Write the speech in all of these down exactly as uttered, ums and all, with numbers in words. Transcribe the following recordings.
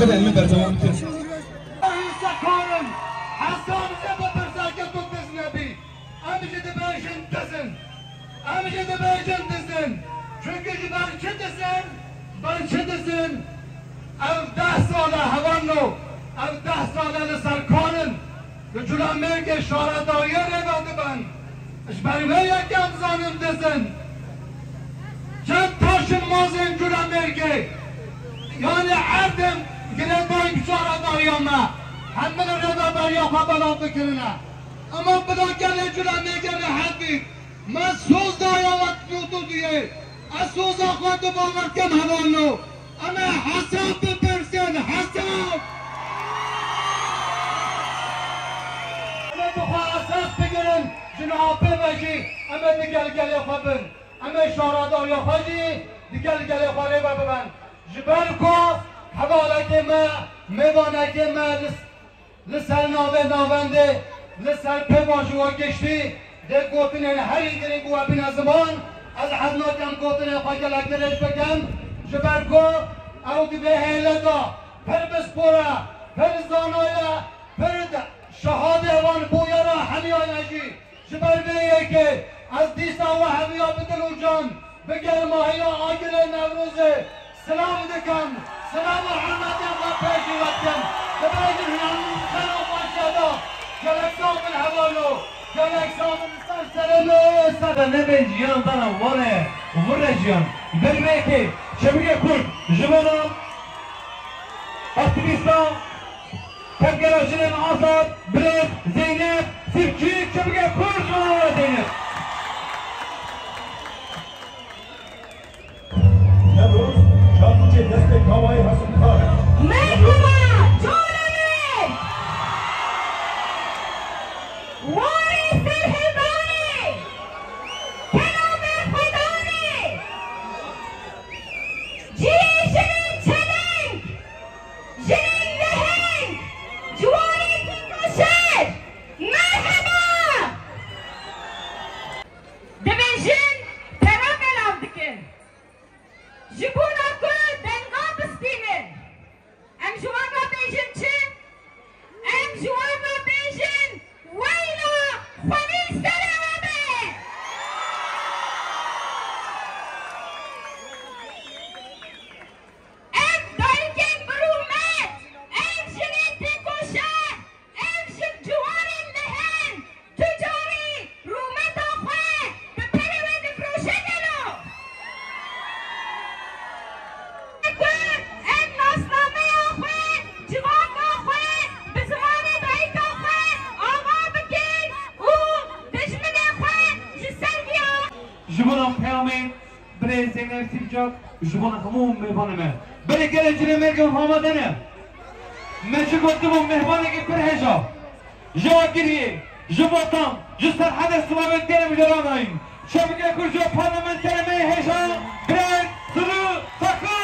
Bide, min berdewam bikin. Hesabê xwe bipirsî, tu diz nebî. Em jî dibêjin diz in. Em jî dibêjin diz in. Çimkî ji ber çi diz in? Ji ber çi diz in? Ev deh sal e hevalno. Ev deh sal e li ser kar in. Li Culemêrgê şaredariyê rêve dibin. Ji ber vê yekê em zanin diz in. Çend taşin mazên Culemêrgê, yanî erdên girêdayî bi şaredariya me, hemî li rêveberiya xwe belav dikirine. Ema bila gelê Culemêrgê rehet bît. Me soz daye we dû dû duyê. Ez soza xwe di bawer dikim hevalno. Em ê hesab bipirsin, hesab! Em ê bi xwe hesab bigirin, ji niha pê ve jî em ê digel gelê xwe bin. Em ê şaredariya xwe jî digel gelê xwe rê ve bibin. Ji ber ku hevalekê me, mêvanekê me li Li ser navê navendê, li ser pêvajoya giştî dê gotinên herî girîng we bîne ziman, ez hez nakim gotinê xwe gelek dirêj bikim, ji ber ku ew di vê hêle de pir pispor e, pir zana ye, pir de-, şehadê wan bûye re hemiya ye jî. Ji ber vê yekê ez dîsa we hemiya bi dil û can, bi germahiya agirê Newrozê silav dikim. Silav û hurmetên xwe pêşî we dikim. Dibêjin hinan xera xwe şeda. Gelek sax bin hevalo. Gelek sax bin li ser serê me, ser. Te nebên jiyan dana wane, vire jiyan. Ber vê yekê çemikê Kurd ji bo aktivîsta Tevgera Jinên Azad, birêz Zeynep Sîpçî, çimge Kurd ji bo Zeynep. Newroz, çarpûçê destê Kawayê Hasan Kar. Merhaba, Colemêrg! Warê serhildanê! Kelamê xwedanê! Cihê jinên çeleng! Jinên leheng, ciwanên têkoşer, merheba! Ji bona peyamê birê Zeynep Sîvcak, ji bona hemû mêvanê me. Belê gelê Cînemergê û Hamadê ne. Me jî gotibû mêvanekî pir hêja. Ji Agiriyê, ji Vatan, ji Serhedê silavên gelê mijaran dayîn. Çavike ku ji parlamenterê me yê hêja, birê Sulu Takû.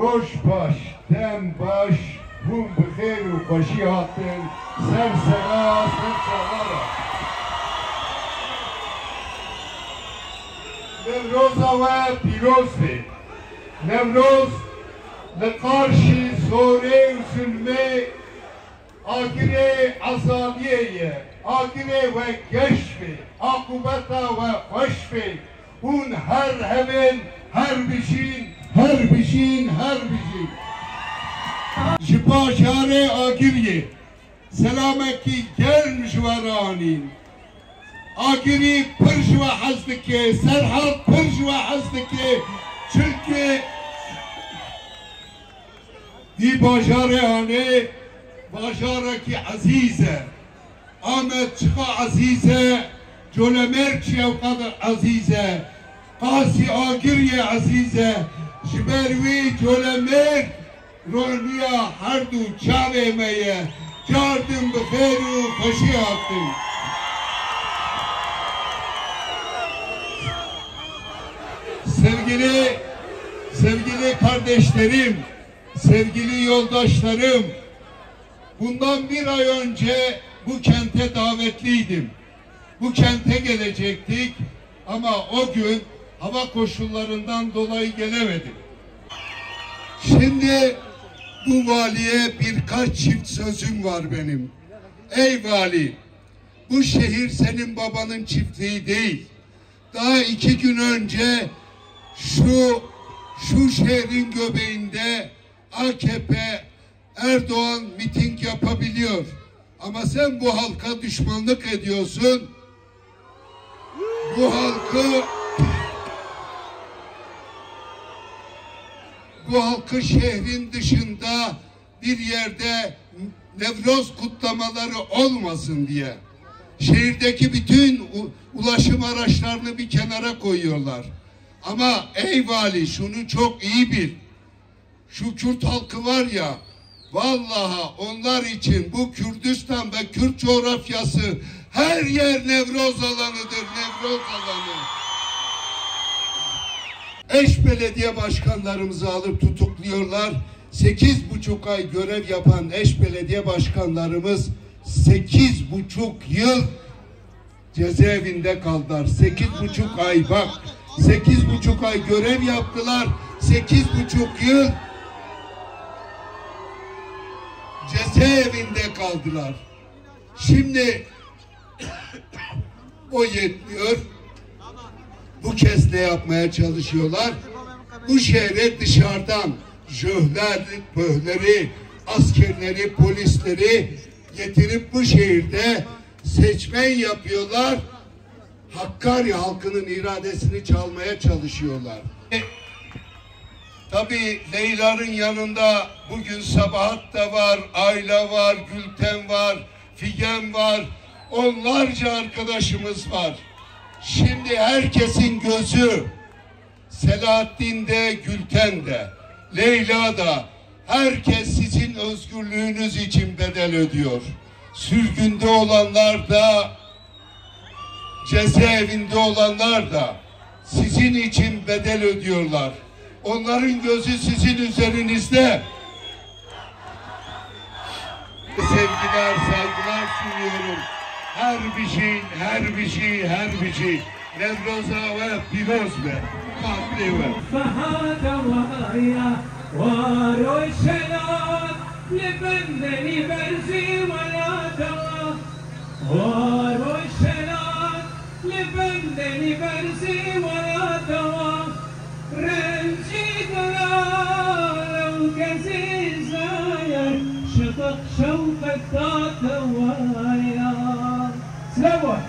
Roj baş, dem baş, hûn bi xêr û xweşî hatin ser sera, ser çavara. Newroza we pîroz be. Newroz li qarşî zorê û zulmê Agirê azadiyê ye. Agirê we geş be. Aqûbeta we xweş be. Hûn her hebin, her bijîn, her bijîn, her bijîn. Ji bajarê Agiriyê selamekî germ ji we re anîn. Agirî pir ji we hez dike, Serhed pir ji we hez dike. Çimkî Vî bajarê Hanê bajarekî ezîz e. Amed çiqa ezîz e, Colemêrg jî ew qadar ezîz e. Qasî Agiriyê ezîz e. Ji ber wî Colemêrg roniya her du çavê me ye. Car din bi xêr û xweşî hatin. Sevgili, sevgili kardeşlerim, sevgili yoldaşlarım, bundan bir ay önce bu kente davetliydim. Bu kente gelecektik ama o gün hava koşullarından dolayı gelemedim. Şimdi bu valiye birkaç çift sözüm var benim. Ey vali, bu şehir senin babanın çiftliği değil. Daha iki gün önce şu, şu şehrin göbeğinde A K P, Erdoğan miting yapabiliyor. Ama sen bu halka düşmanlık ediyorsun. Bu halkı, bu halkı şehrin dışında bir yerde Nevroz kutlamaları olmasın diye şehirdeki bütün u-, ulaşım araçlarını bir kenara koyuyorlar. Ama ey vali, şunu çok iyi bil. Şu Kürt halkı var ya, vallaha onlar için bu Kürdistan ve Kürt coğrafyası her yer Nevroz alanıdır, Nevroz alanı. Eş belediye başkanlarımızı alıp tutukluyorlar. Sekiz buçuk ay görev yapan eş belediye başkanlarımız sekiz buçuk yıl cezaevinde kaldılar. Sekiz buçuk ay, bak, sekiz buçuk ay görev yaptılar. Sekiz buçuk yıl cezaevinde kaldılar. Şimdi o yetmiyor. Bu kez ne yapmaya çalışıyorlar? Bu şehre dışarıdan jöhler, pöhleri, askerleri, polisleri getirip bu şehirde seçmen yapıyorlar. Hakkari halkının iradesini çalmaya çalışıyorlar. Tabii Leyla'nın yanında bugün Sabahat da var, Ayla var, Gülten var, Figen var, onlarca arkadaşımız var. Şimdi herkesin gözü Selahattin de, Gülten de, Leyla da, herkes sizin özgürlüğünüz için bedel ödüyor. Sürgünde olanlar da, cezaevinde olanlar da sizin için bedel ödüyorlar. Onların gözü sizin üzerinizde. Sevgiler, saygılar sunuyorum. Her bijî, her bijî, her bijî. Newroza we pîroz be. Xatirê we. Fehata waya, wa roşena, li bendenî berzî welata. Wa roşena, li bendenî berzî welata. Rencî delal ew kezî zayar, şedeq şewqet date waya. Silav war.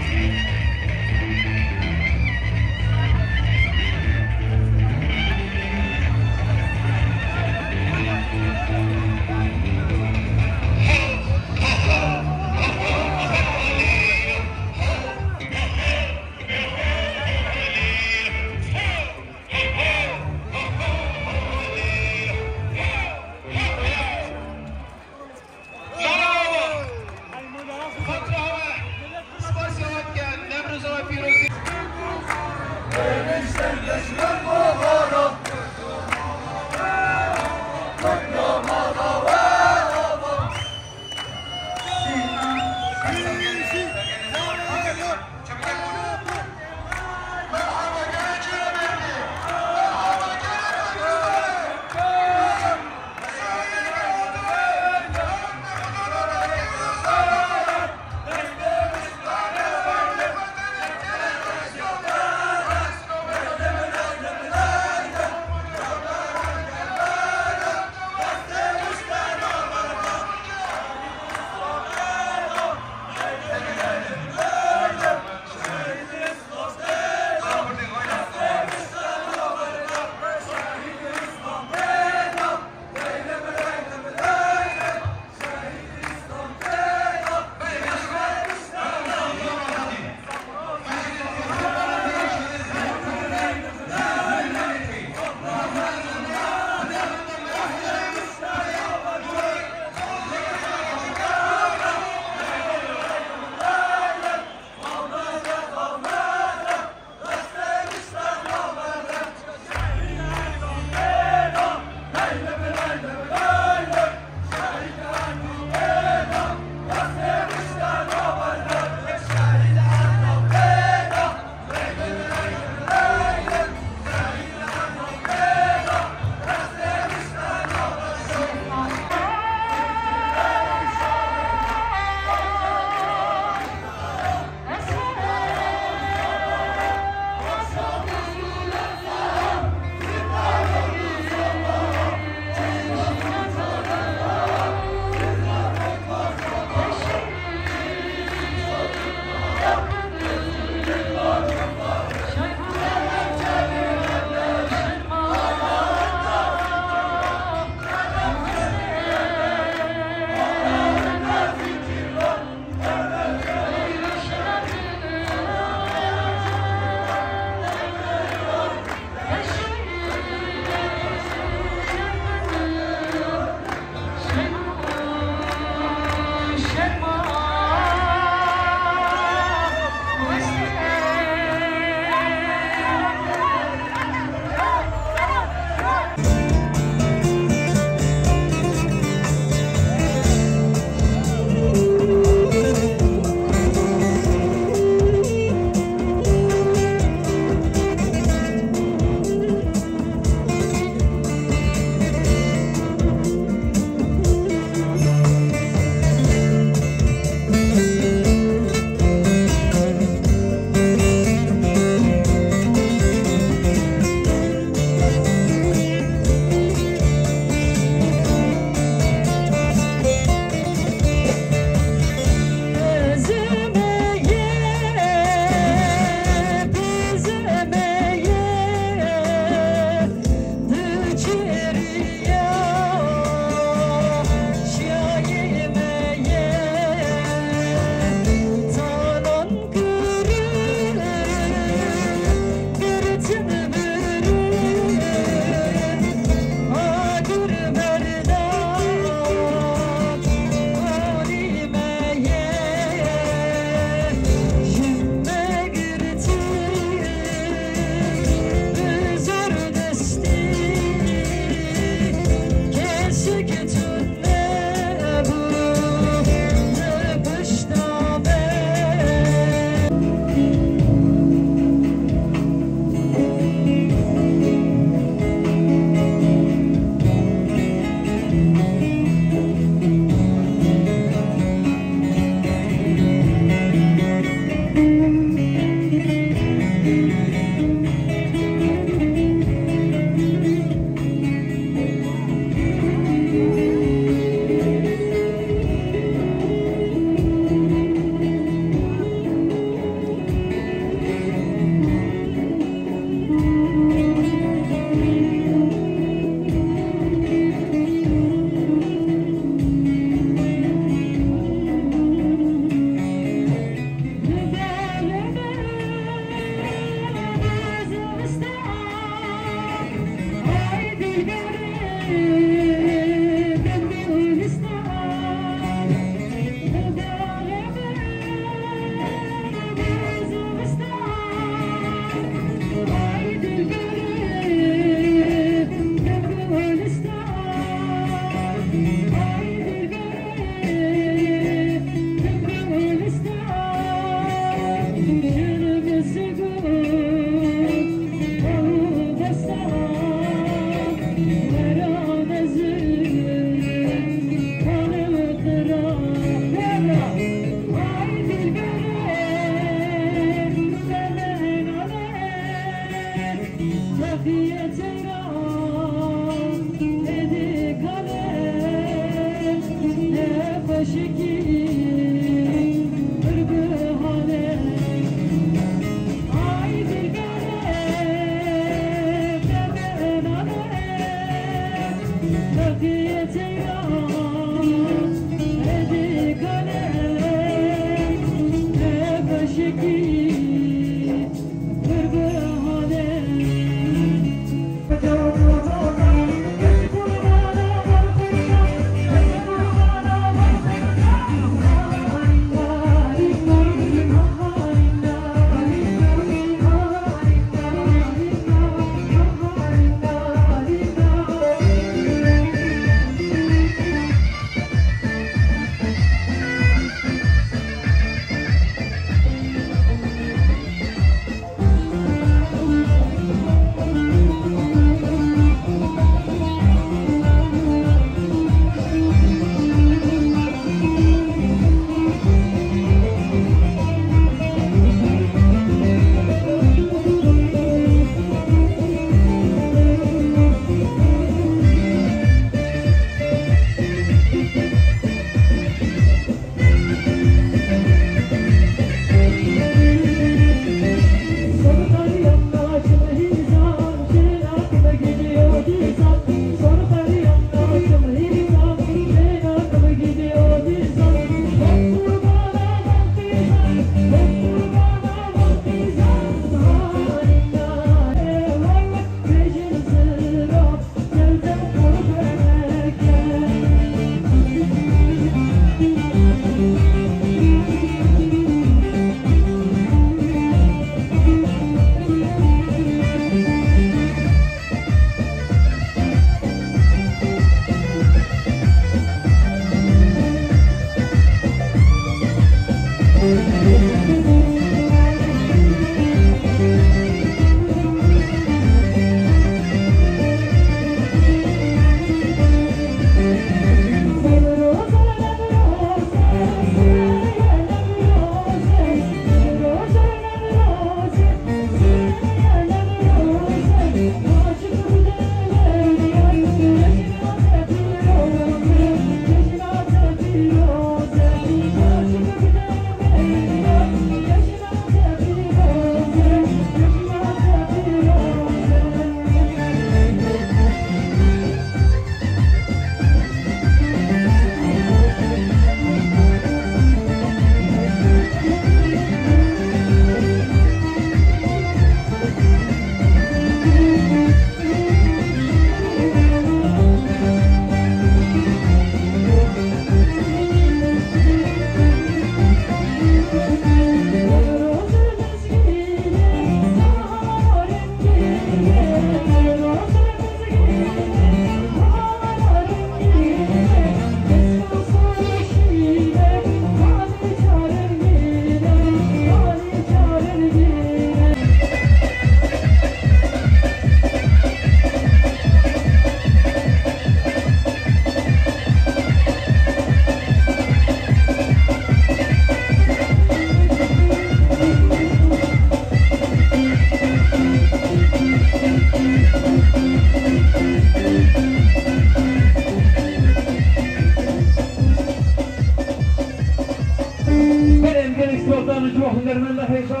Belê, em gelek spor dan ji bo hunermenda hêja.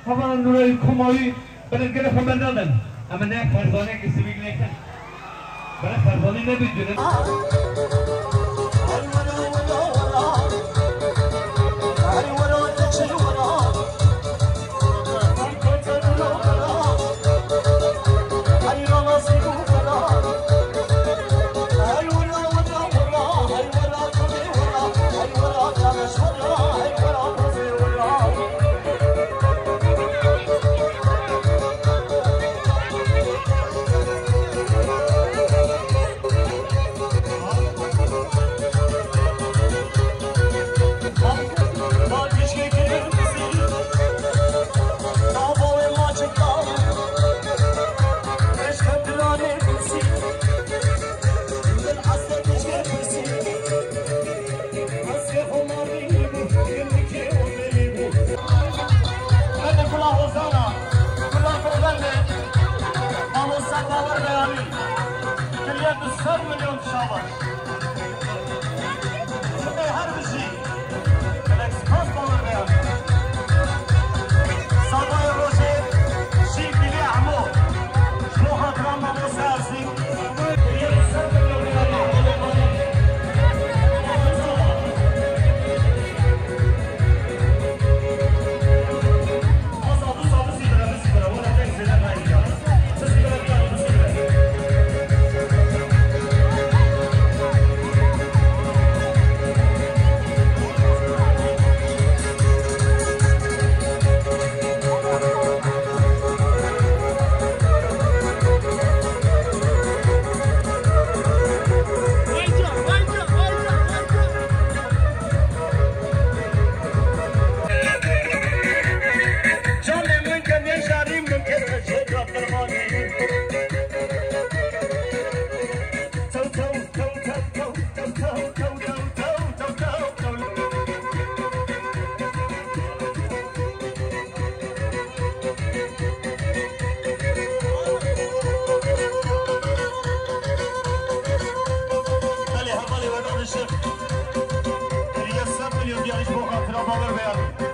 Hevalên Nûrayî Komayî, belê gelek xwe berdadin. Em ê ne ferzaneyekê sivîk nekin. Belê ferzanî nebî cûne. Şif. Heriye sed milyon diye iş bu hatira bawer beyan.